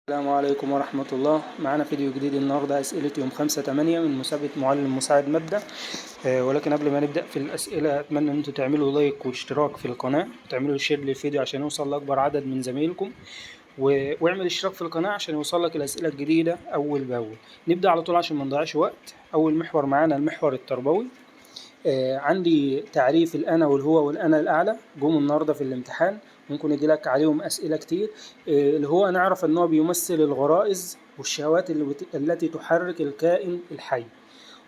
السلام عليكم ورحمة الله. معانا فيديو جديد النهاردة، أسئلة يوم 5/8 من مسابقة معلم مساعد مادة. ولكن قبل ما نبدأ في الأسئلة أتمنى أن انتوا تعملوا لايك واشتراك في القناة وتعملوا share للفيديو عشان يوصل لأكبر عدد من زمايلكم، واعمل اشتراك في القناة عشان يوصل لك الأسئلة الجديدة أول بأول. نبدأ على طول عشان ما نضيعش وقت. أول محور معانا المحور التربوي. عندي تعريف الأنا والهو والأنا الأعلى، جم النهاردة في الامتحان، ممكن يجي لك عليهم أسئلة كتير. اللي هو نعرف إن هو بيمثل الغرائز والشهوات التي تحرك الكائن الحي،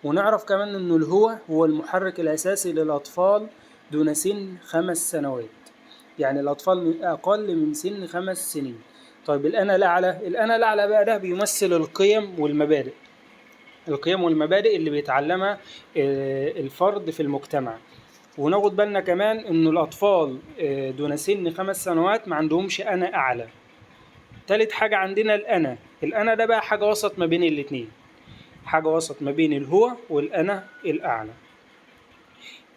ونعرف كمان إنه الهو هو المحرك الأساسي للأطفال دون سن 5 سنوات، يعني الأطفال أقل من سن 5 سنين. طيب الأنا الأعلى، الأنا الأعلى بقى ده بيمثل القيم والمبادئ، القيم والمبادئ اللي بيتعلمها الفرد في المجتمع. وناخد بالنا كمان إنه الأطفال دون سن 5 سنوات ما عندهمش أنا أعلى. تالت حاجة عندنا الأنا، الأنا ده بقى حاجة وسط ما بين الاتنين، حاجة وسط ما بين الهو والأنا الأعلى.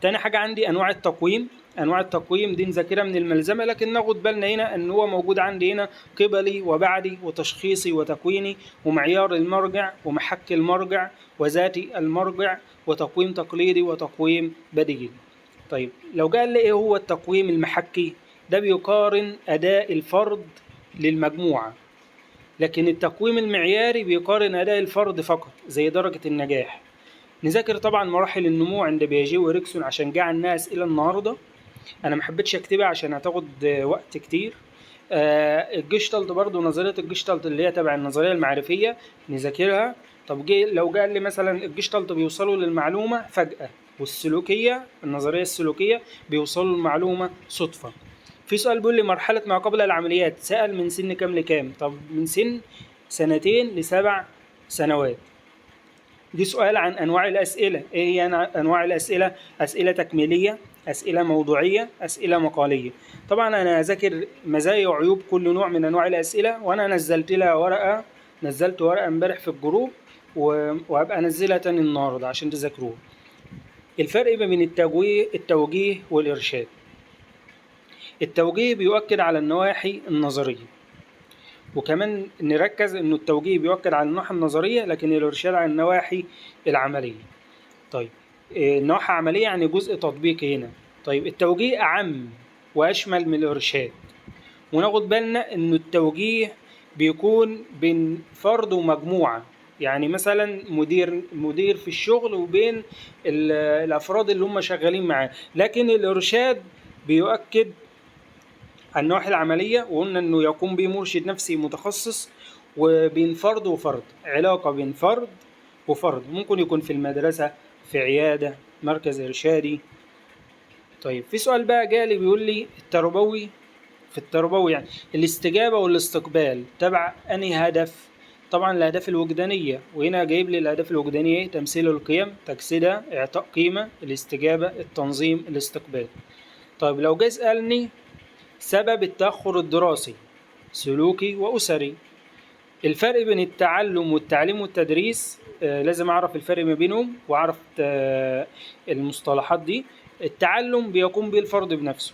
تاني حاجة عندي أنواع التقويم، أنواع التقويم دي نذاكرها من الملزمة، لكن ناخد بالنا هنا إن هو موجود عندي هنا قبلي وبعدي وتشخيصي وتكويني ومعيار المرجع ومحك المرجع وذاتي المرجع وتقويم تقليدي وتقويم بديل. طيب لو قال لي إيه هو التقويم المحكي؟ ده بيقارن أداء الفرد للمجموعة، لكن التقويم المعياري بيقارن أداء الفرد فقط زي درجة النجاح. نذاكر طبعا مراحل النمو عند بياجيه وإريكسون عشان جه عنها أسئلة النهاردة، أنا ما حبيتش أكتبها عشان هتاخد وقت كتير. الجشتالت برضو، نظرية الجشتالت اللي هي تبع النظرية المعرفية نذاكرها. طب لو جه قال لي مثلا الجشتالت بيوصلوا للمعلومة فجأة، والسلوكية النظرية السلوكية بيوصلوا للمعلومة صدفة. في سؤال بيقول لي مرحلة ما قبل العمليات سأل من سن كام لكام؟ طب من سن 2 ل7 سنوات. دي سؤال عن أنواع الأسئلة. إيه هي أنواع الأسئلة؟ أسئلة تكميلية، أسئلة موضوعية، أسئلة مقالية. طبعا أنا هذاكر مزايا وعيوب كل نوع من أنواع الأسئلة، وأنا نزلت لها ورقة، نزلت ورقة امبارح في الجروب وهبقى أنزلها تاني النهاردة عشان تذاكروها. الفرق ما بين التوجيه والإرشاد. التوجيه بيؤكد على النواحي النظرية، وكمان نركز إنه التوجيه بيؤكد على النواحي النظرية، لكن الإرشاد على النواحي العملية. طيب النواحي العملية يعني جزء تطبيقي هنا. طيب التوجيه أعم وأشمل من الإرشاد، وناخد بالنا إنه التوجيه بيكون بين فرد ومجموعة، يعني مثلا مدير في الشغل وبين الأفراد اللي هم شغالين معاه. لكن الإرشاد بيؤكد على النواحي العملية، وقلنا إنه يقوم به مرشد نفسي متخصص، وبين فرد وفرد، علاقة بين فرد وفرد، ممكن يكون في المدرسة، في عيادة، مركز إرشادي. طيب في سؤال بقى جالي بيقول لي التربوي، في التربوي يعني الاستجابة والاستقبال تبع أنهي هدف؟ طبعا الأهداف الوجدانية، وهنا جايب لي الأهداف الوجدانية إيه؟ تمثيل القيم، تجسيدها، إعطاء قيمة، الاستجابة، التنظيم، الاستقبال. طيب لو جه يسألني سبب التأخر الدراسي سلوكي وأسري، الفرق بين التعلم والتعليم والتدريس، لازم أعرف الفرق ما بينهم وأعرف المصطلحات دي. التعلم بيقوم به الفرد بنفسه،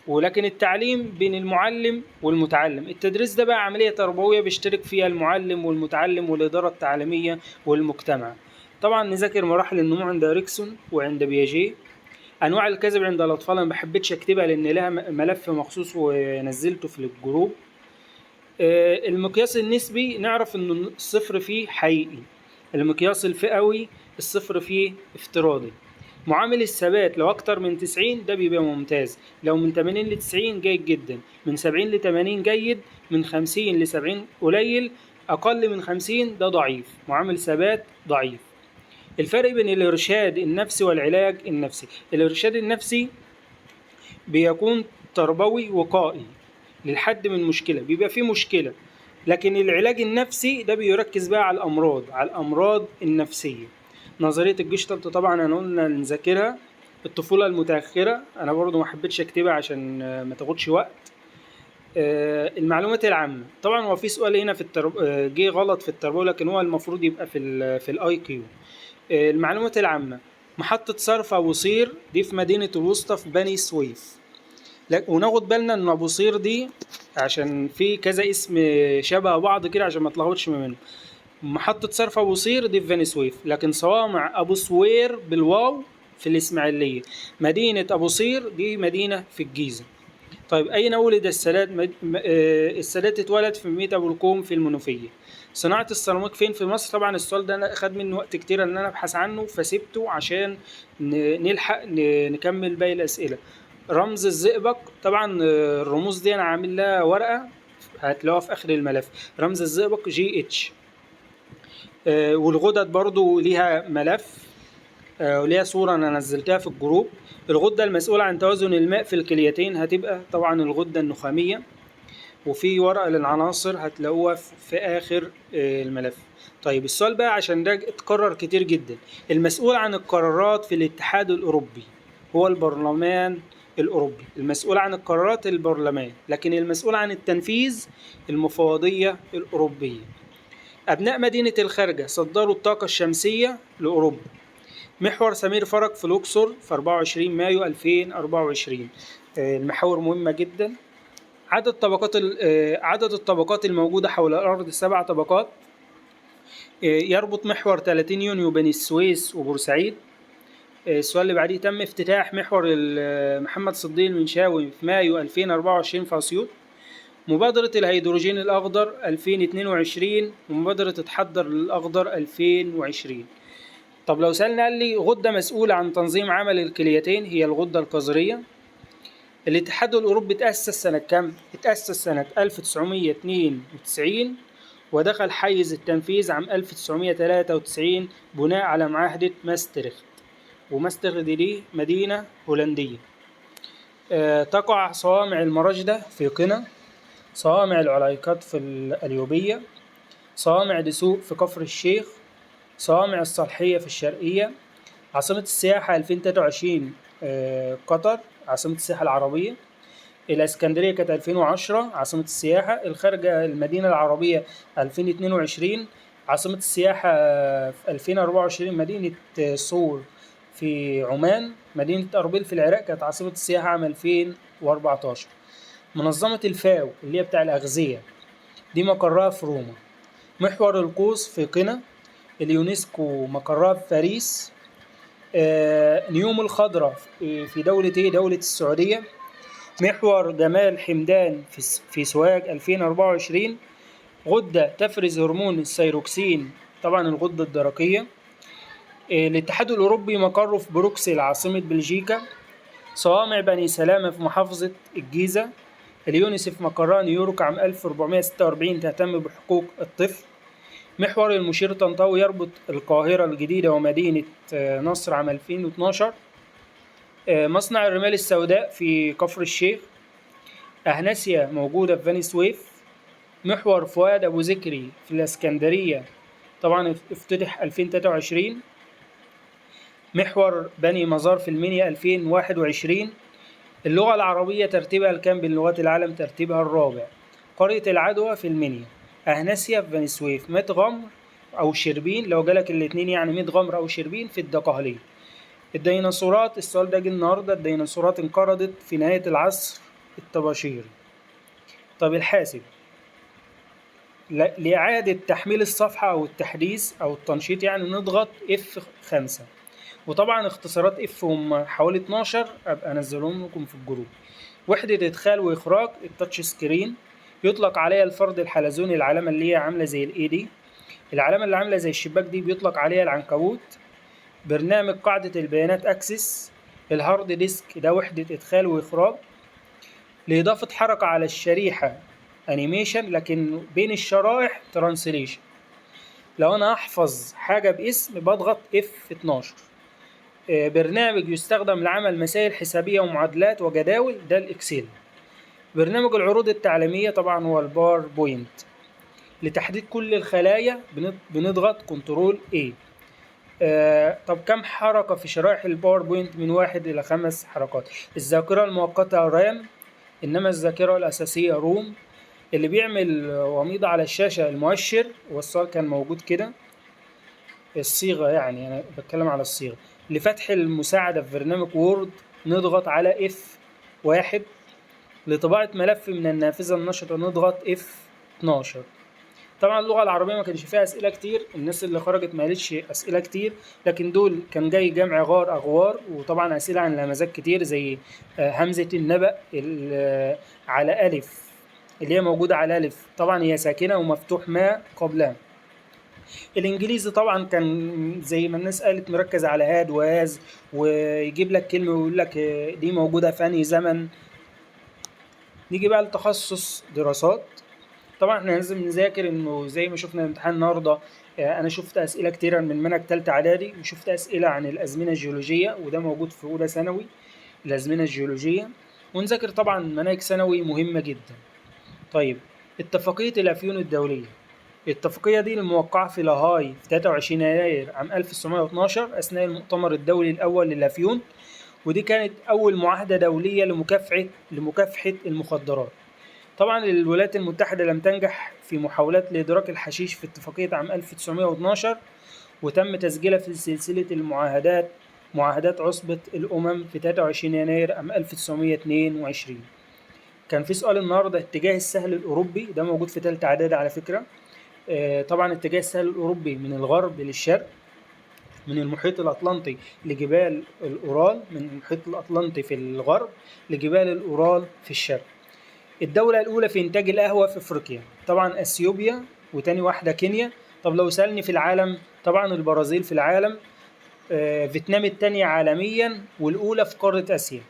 ولكن التعليم بين المعلم والمتعلم. التدريس ده بقى عملية تربوية بيشترك فيها المعلم والمتعلم والإدارة التعليمية والمجتمع. طبعا نذاكر مراحل النمو عند إريكسون وعند بياجيه. أنواع الكذب عند الأطفال أنا ما حبيتش أكتبها لأن لها ملف مخصوص ونزلته في الجروب. المقياس النسبي نعرف إن الصفر فيه حقيقي، المقياس الفئوي الصفر فيه افتراضي. معامل الثبات لو أكتر من 90 ده بيبقى ممتاز، لو من 80 ل 90 جيد جدا، من 70 ل 80 جيد، من 50 ل 70 قليل، أقل من 50 ده ضعيف، معامل ثبات ضعيف. الفرق بين الإرشاد النفسي والعلاج النفسي، الإرشاد النفسي بيكون تربوي وقائي للحد من مشكلة، بيبقى فيه مشكلة، لكن العلاج النفسي ده بيركز بقى على الأمراض، على الأمراض النفسية. نظرية الجشتالت طبعا انا قلنا نذاكرها. الطفولة المتأخرة أنا برضو ما حبيتش أكتبها عشان ما تاخدش وقت. المعلومات العامة طبعا هو في سؤال هنا في جه غلط في التربوة، لكن هو المفروض يبقى في ال IQ. المعلومات العامة، محطة صرف أبو قير دي في مدينة الوسطى في بني سويف. وناخد بالنا ان ابو صير دي عشان في كذا اسم شبه بعض كده عشان ما تلخبطش ما بينهم. محطة صرف ابو صير دي في بني سويف، لكن صوامع ابو سوير بالواو في الاسماعيلية. مدينة ابو صير دي مدينة في الجيزة. طيب اين ولد السادات؟ السادات اتولد في ميت ابو الكوم في المنوفية. صناعة السيراميك فين في مصر؟ طبعا السؤال ده انا اخد مني وقت كتير ان انا ابحث عنه فسيبته عشان نلحق نكمل باقي الاسئلة. رمز الزئبق، طبعا الرموز دي انا عامل لها ورقة هتلاقوها في اخر الملف. رمز الزئبق GH. والغدد برضو ليها ملف، وليها صورة أنا نزلتها في الجروب. الغدة المسؤولة عن توازن الماء في الكليتين هتبقى طبعا الغدة النخامية. وفي ورقة للعناصر هتلاقوها في آخر الملف. طيب السؤال بقى عشان ده اتكرر كتير جدا، المسؤول عن القرارات في الاتحاد الأوروبي هو البرلمان الأوروبي. المسؤول عن القرارات البرلمان، لكن المسؤول عن التنفيذ المفوضية الأوروبية. أبناء مدينة الخارجة صدروا الطاقة الشمسية لأوروبا. محور سمير فرج في الأقصر في 24 مايو 2024. المحاور مهمة جدا. عدد الطبقات الموجودة حول الأرض 7 طبقات. يربط محور 30 يونيو بين السويس وبورسعيد. السؤال اللي بعديه، تم افتتاح محور محمد صديق المنشاوي في مايو 2024 في أسيوط. مبادرة الهيدروجين الأخضر 2022 ومبادرة اتحضر للأخضر 2020. طب لو سألنا قال لي غدة مسؤولة عن تنظيم عمل الكليتين، هي الغدة الكظرية. الاتحاد الأوروبي اتأسس سنة كام؟ اتأسس سنة 1992 ودخل حيز التنفيذ عام 1993 بناء على معاهدة ماستريخت، وماستريخت دي مدينة هولندية. تقع صوامع المراجدة في قنا، صوامع العليقات في القليوبية، صوامع دسوق في كفر الشيخ، صوامع الصالحية في الشرقية. عاصمة السياحة 2023، قطر عاصمة السياحة العربية. الإسكندرية كانت 2010 عاصمة السياحة. الخارجة المدينة العربية 2022. عاصمة السياحة في 2024 مدينة صور في عمان. مدينة أربيل في العراق كانت عاصمة السياحة عام 2014. منظمة الفاو اللي هي بتاع الأغذية دي مقرها في روما. محور القوس في قنا. اليونسكو مقرها في باريس. نيوم الخضراء في دولة ايه؟ دولة السعودية. محور جمال حمدان في سوهاج 2024. غدة تفرز هرمون الثيروكسين، طبعا الغدة الدرقية. الاتحاد الأوروبي مقره في بروكسل عاصمة بلجيكا. صوامع بني سلامة في محافظة الجيزة. اليونيسف مقرها نيويورك عام 1446 تهتم بحقوق الطفل. محور المشير طنطاوي يربط القاهرة الجديدة ومدينة نصر عام 2012. مصنع الرمال السوداء في كفر الشيخ. أهناسيا موجودة في بني سويف. محور فؤاد أبو ذكري في الإسكندرية طبعا افتتح 2023. محور بني مزار في المنيا 2021. اللغة العربية ترتيبها الكام بين لغات العالم؟ ترتيبها الرابع. قرية العدوى في المنيا. أهناسيا في بني سويف. ميت غمر أو شربين لو جالك الاتنين يعني ميت غمر أو شربين في الدقهلية. الديناصورات السؤال ده جه النهارده، الديناصورات انقرضت في نهاية العصر الطباشيري. طب الحاسب لإعادة تحميل الصفحة أو التحديث أو التنشيط يعني نضغط F5، وطبعا اختصارات F هم حوالي 12 أبقى أنزلهم لكم في الجروب. وحدة إدخال وإخراج ال touch screen، يطلق عليها الفرد الحلزوني العلامة اللي هي عاملة زي الإيه دي، العلامة اللي عاملة زي الشباك دي بيطلق عليها العنكبوت. برنامج قاعدة البيانات Access. ال hard disk ده وحدة إدخال وإخراج. لإضافة حركة على الشريحة animation، لكن بين الشرائح translation. لو أنا أحفظ حاجة باسم بضغط F12. برنامج يستخدم لعمل مسائل حسابية ومعادلات وجداول ده ال Excel. برنامج العروض التعليمية طبعا هو ال PowerPoint. لتحديد كل الخلايا بنضغط control A. طب كم حركة في شرائح ال PowerPoint؟ من 1 إلى 5 حركات. الذاكرة المؤقتة RAM، إنما الذاكرة الأساسية ROM. اللي بيعمل وميض على الشاشة المؤشر، والسؤال كان موجود كده الصيغة، يعني أنا بتكلم على الصيغة. لفتح المساعدة في برنامج Word نضغط على F1. لطباعة ملف من النافذة النشطة نضغط F12. طبعا اللغة العربية ما كانش فيها أسئلة كتير، الناس اللي خرجت ما قالتش أسئلة كتير، لكن دول كان جاي جمع غار أغوار، وطبعا أسئلة عن الهمزات كتير زي همزة النبأ على ألف اللي هي موجودة على ألف، طبعا هي ساكنة ومفتوح ما قبلها. الإنجليزي طبعا كان زي ما الناس قالت مركز على had و has، ويجيب لك كلمة ويقول لك دي موجودة في أنهي زمن. نيجي بقى لتخصص دراسات. طبعا احنا لازم نذاكر انه زي ما شفنا الامتحان النهارده، انا شفت اسئله كتيره من منهج ثالثه اعدادي، وشفت اسئله عن الازمنه الجيولوجيه وده موجود في اولى ثانوي الازمنه الجيولوجيه، ونذاكر طبعا مناهج ثانوي مهمه جدا. طيب اتفاقيه الافيون الدوليه، الاتفاقيه دي الموقعه في لاهاي في 23 يناير عام 1912 اثناء المؤتمر الدولي الاول للافيون، ودي كانت اول معاهده دوليه لمكافحه المخدرات. طبعا الولايات المتحدة لم تنجح في محاولات لإدراك الحشيش في اتفاقية عام 1912، وتم تسجيلها في سلسلة المعاهدات معاهدات عصبة الأمم في 23 يناير عام 1922. كان في سؤال النهارده اتجاه السهل الأوروبي، ده موجود في تالتة إعدادي على فكرة. طبعا اتجاه السهل الأوروبي من الغرب للشرق، من المحيط الأطلنطي لجبال الأورال، من المحيط الأطلنطي في الغرب لجبال الأورال في الشرق. الدولة الأولى في إنتاج القهوة في أفريقيا طبعا أثيوبيا، وتاني واحدة كينيا. طب لو سألني في العالم طبعا البرازيل في العالم، فيتنام التانية عالميا والأولى في قارة آسيا،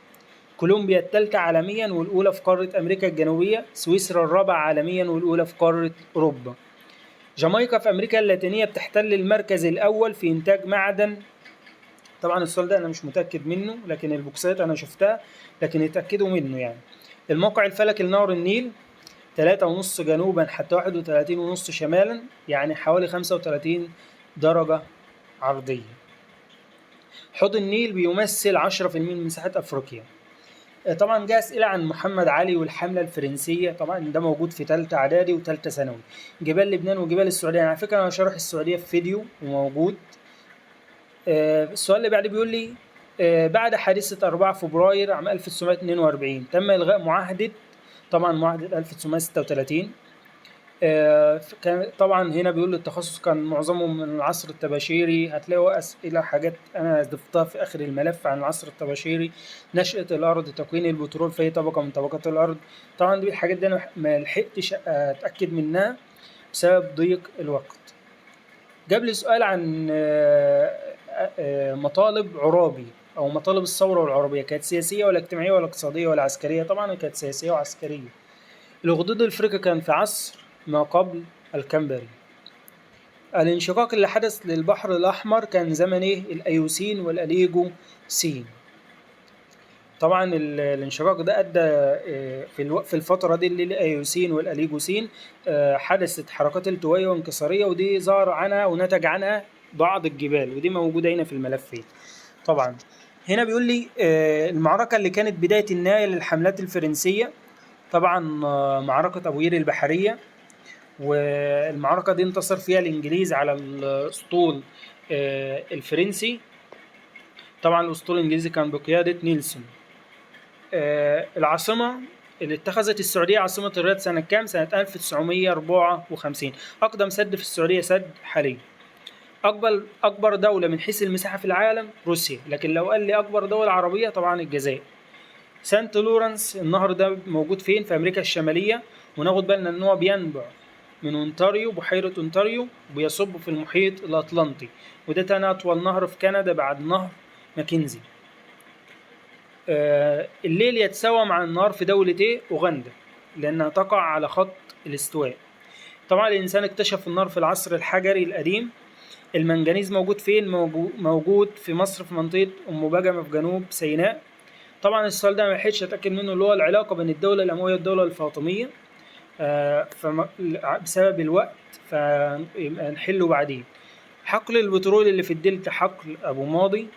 كولومبيا الثالثة عالميا والأولى في قارة أمريكا الجنوبية، سويسرا الرابعة عالميا والأولى في قارة أوروبا. جامايكا في أمريكا اللاتينية بتحتل المركز الأول في إنتاج معدن، طبعا السؤال ده أنا مش متأكد منه لكن البوكسات أنا شفتها لكن اتأكدوا منه يعني. الموقع الفلكي لنهر النيل 3.5 جنوبا حتى 31.5 شمالا، يعني حوالي 35 درجة عرضية. حوض النيل بيمثل 10% من مساحة أفريقيا. طبعا جاء أسئلة عن محمد علي والحملة الفرنسية، طبعا ده موجود في تالتة إعدادي وتالتة ثانوي. جبال لبنان وجبال السعودية، على فكرة أنا شارح السعودية في فيديو وموجود. السؤال اللي بعده بيقول لي بعد حادثة 4 فبراير عام 1942 تم إلغاء معاهدة، طبعا معاهدة 1936. طبعا هنا بيقول التخصص كان معظمه من العصر الطباشيري، هتلاقوا أسئلة حاجات أنا ضفتها في آخر الملف عن العصر الطباشيري، نشأة الأرض، تكوين البترول في طبقة من طبقات الأرض. طبعا دي الحاجات دي أنا ما لحقتش أتأكد منها بسبب ضيق الوقت. جاب لي سؤال عن مطالب عرابي أو مطالب الثورة العرابية، كانت سياسية ولا اجتماعية ولا اقتصادية ولا عسكرية؟ طبعا كانت سياسية وعسكرية. الأخدود الأفريقي كان في عصر ما قبل الكامبري. الانشقاق اللي حدث للبحر الأحمر كان زمن إيه؟ الأيوسين والأليجوسين. طبعا الانشقاق ده أدى في الفترة دي اللي الأيوسين والأليجوسين حدثت حركات التوائية وانكسارية، ودي ظهر عنها ونتج عنها بعض الجبال، ودي موجودة هنا في الملفين. طبعا هنا بيقول لي المعركة اللي كانت بداية النهاية للحملات الفرنسية، طبعا معركة أبو قير البحرية، والمعركة دي انتصر فيها الإنجليز على الأسطول الفرنسي. طبعا الأسطول الإنجليزي كان بقيادة نيلسون. العاصمة اللي اتخذت السعودية عاصمة الرياض سنة كام؟ سنة 1954. أقدم سد في السعودية سد حالي. أكبر دولة من حيث المساحة في العالم روسيا، لكن لو قال لي أكبر دولة عربية طبعا الجزائر. سانت لورنس النهر ده موجود فين؟ في أمريكا الشمالية، وناخد بالنا إن هو بينبع من أونتاريو، بحيرة أونتاريو، وبيصب في المحيط الأطلنطي، وده تاني أطول نهر في كندا بعد نهر ماكنزي. الليل يتساوى مع النهار في دولة إيه؟ أوغندا، لأنها تقع على خط الاستواء. طبعا الإنسان اكتشف النار في العصر الحجري القديم. المنجنيز موجود فين؟ موجود في مصر في منطقة أم بجمة في جنوب سيناء. طبعا السؤال ده ما لحقتش أتأكد منه، اللي هو العلاقة بين الدولة الأموية والدولة الفاطمية، بسبب الوقت فيبقى نحله بعدين. حقل البترول اللي في الدلتا حقل أبو ماضي.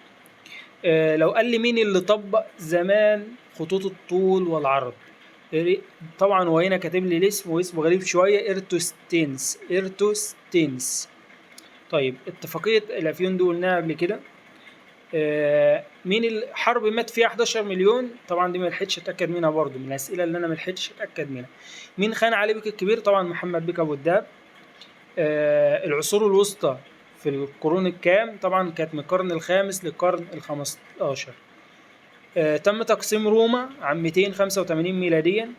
لو قال لي مين اللي طبق زمان خطوط الطول والعرض، طبعا هو هنا كاتب لي الاسم واسمه غريب شوية، إرتوستينس. إرتوستينس. طيب اتفاقية الأفيون دي قلناها قبل كده. مين الحرب مات فيها 11 مليون؟ طبعا دي ما لحقتش اتاكد منها برضو، من الاسئلة اللي انا ما لحقتش اتاكد منها. مين خان علي بك الكبير؟ طبعا محمد بك ابو الدهب. العصور الوسطى في القرون الكام؟ طبعا كانت من القرن الخامس للقرن ال15. تم تقسيم روما عام 285 ميلاديا.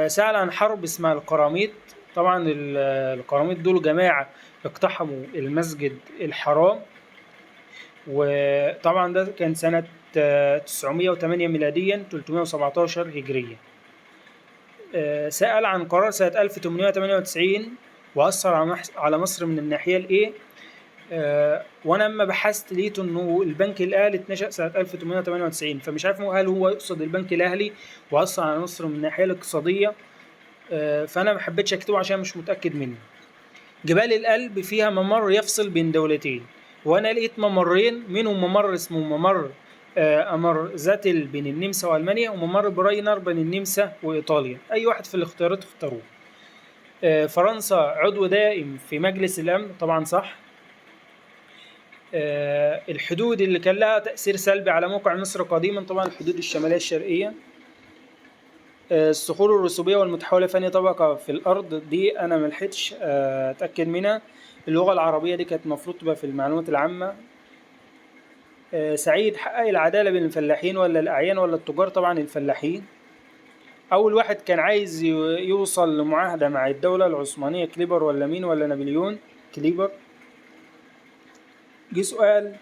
سأل عن حرب اسمها القراميط. طبعا القراميط دول جماعة اقتحموا المسجد الحرام، وطبعا ده كان سنة 908 ميلاديا، 317 هجريا. سأل عن قرار سنة 1898 وأثر على مصر من الناحية الإيه؟ وأنا لما بحثت لقيت إنه البنك الأهلي اتنشأ سنة 1898، فمش عارف هل هو يقصد البنك الأهلي وأثر على مصر من الناحية الاقتصادية، فأنا ما حبيتش أكتبه عشان مش متأكد منه. جبال الألب فيها ممر يفصل بين دولتين، وأنا لقيت ممرين، منهم ممر اسمه ممر أمر زاتل بين النمسا وألمانيا، وممر براينر بين النمسا وإيطاليا. أي واحد في الاختيارات اختاروه. فرنسا عضو دائم في مجلس الأمن، طبعا صح. الحدود اللي كان لها تأثير سلبي على موقع مصر قديما، طبعا الحدود الشمالية الشرقية. الصخور الرسوبية والمتحولة في أنهي طبقة في الأرض؟ دي أنا ملحقتش أتأكد منها. اللغة العربية دي كانت المفروض تبقى في المعلومات العامة. سعيد حقق العدالة بين الفلاحين ولا الأعيان ولا التجار؟ طبعا الفلاحين. أول واحد كان عايز يوصل لمعاهدة مع الدولة العثمانية، كليبر ولا مين ولا نابليون؟ كليبر. جه سؤال،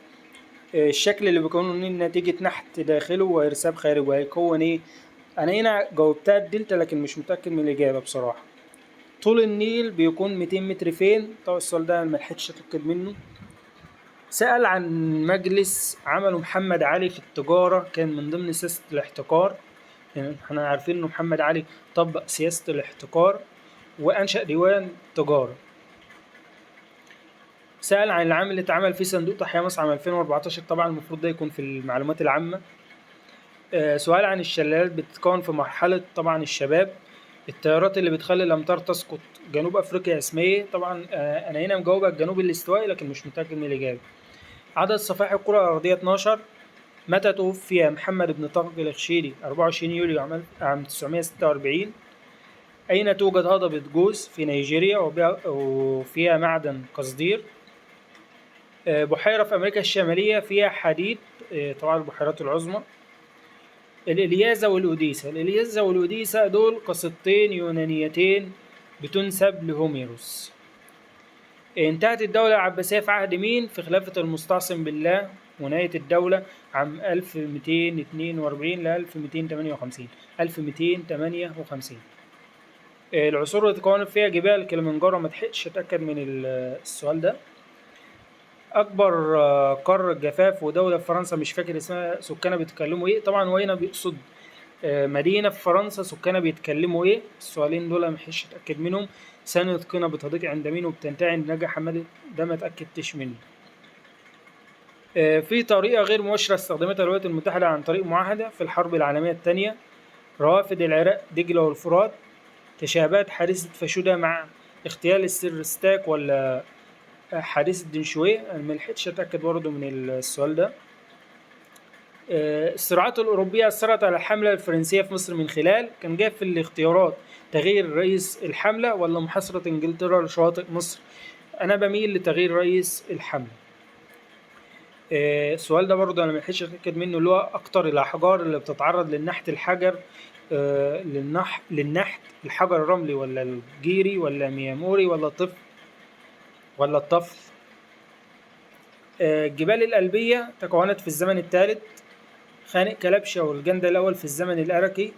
الشكل اللي بيكون نتيجة نحت داخله وإرساب خارجه هيكون إيه؟ أنا هنا جاوبتها الدلتا لكن مش متأكد من الإجابة بصراحة. طول النيل بيكون 200 متر فين؟ طبعا السؤال ده ملحقتش أتأكد منه. سأل عن مجلس عمله محمد علي في التجارة، كان من ضمن سياسة الاحتكار. يعني احنا عارفين إنه محمد علي طبق سياسة الاحتكار وأنشأ ديوان تجارة. سأل عن العام اللي اتعمل فيه صندوق تحيا مصر عام 2014، طبعا المفروض ده يكون في المعلومات العامة. سؤال عن الشلالات بتتكون في مرحلة طبعا الشباب. التيارات اللي بتخلي الأمطار تسقط جنوب أفريقيا اسمها إيه؟ طبعا أنا هنا مجاوبة الجنوب الاستوائي لكن مش متأكد من الإجابة. عدد صفائح الكرة الأرضية 12. متى توفي محمد بن طارق الإخشيدي؟ 24 يوليو عام 946. أين توجد هضبة جوز؟ في نيجيريا وفيها معدن قصدير. بحيرة في أمريكا الشمالية فيها حديد، طبعا البحيرات العظمى. الإلياذة والأوديسة، الإلياذة والأوديسة دول قصيدتين يونانيتين بتنسب لهوميروس. انتهت الدولة العباسية في عهد مين؟ في خلافة المستعصم بالله، ونهاية الدولة عام 1242 ل 1258، 1258. العصور اللي تكونت فيها جبال كليمنجارو، ما لحقتش أتأكد من السؤال ده. أكبر قارة جفاف ودولة في فرنسا مش فاكر اسمها، سكانها بيتكلموا إيه؟ طبعا وهنا بيقصد مدينة في فرنسا سكانها بيتكلموا إيه؟ السؤالين دول ما لحقتش أتأكد منهم. سنة قنا بتضيق عند مين وبتنتهي عند نجع حمادي، ده ما اتأكدتش منه. في طريقة غير مباشرة استخدمتها الولايات المتحدة عن طريق معاهدة في الحرب العالمية الثانية. روافد العراق دجلة والفرات. تشابهت حادثة فاشودة مع اغتيال السر ستاك ولا حادثة دنشوي؟ أنا ما لحقتش أتأكد برضه من السؤال ده. الصراعات الأوروبية أثرت على الحملة الفرنسية في مصر من خلال، كان جاي في الاختيارات تغيير رئيس الحملة ولا محاصرة إنجلترا لشواطئ مصر؟ أنا بميل لتغيير رئيس الحملة. السؤال ده برضه أنا ما لحقتش أتأكد منه، اللي هو أكتر الأحجار اللي بتتعرض للنحت الحجر، للنحت الحجر الرملي ولا الجيري ولا مياموري ولا الطفل ولا الطفل. الجبال الألبية تكونت في الزمن الثالث. خانق كلبشة والجندل الأول في الزمن الأركي.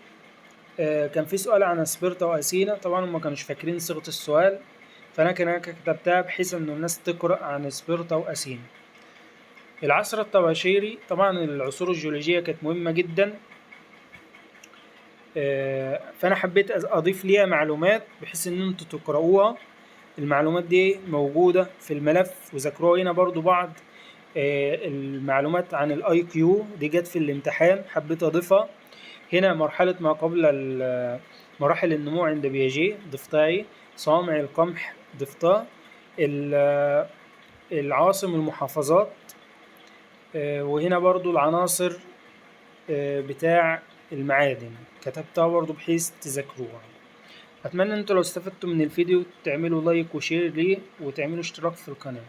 كان في سؤال عن اسبرتا وأثينا، طبعا هم ما كانوش فاكرين صيغة السؤال، فأنا كان كتبتها بحيث إنه الناس تقرأ عن اسبرتا وأثينا. العصر الطباشيري، طبعا العصور الجيولوجية كانت مهمة جدا، فأنا حبيت أضيف ليها معلومات بحيث إن انتوا تقرأوها. المعلومات دي موجودة في الملف وذاكروها. هنا برضو بعض المعلومات عن ال IQ دي جت في الامتحان حبيت اضيفها هنا. مرحلة ما قبل مراحل النمو عند بياجيه ضفتها ايه، صوامع القمح ضفتها، العاصم المحافظات، وهنا برضو العناصر بتاع المعادن كتبتها برضو بحيث تذاكروها. أتمنى أن انتوا لو استفدتوا من الفيديو تعملوا like و share ليه وتعملوا اشتراك في القناة.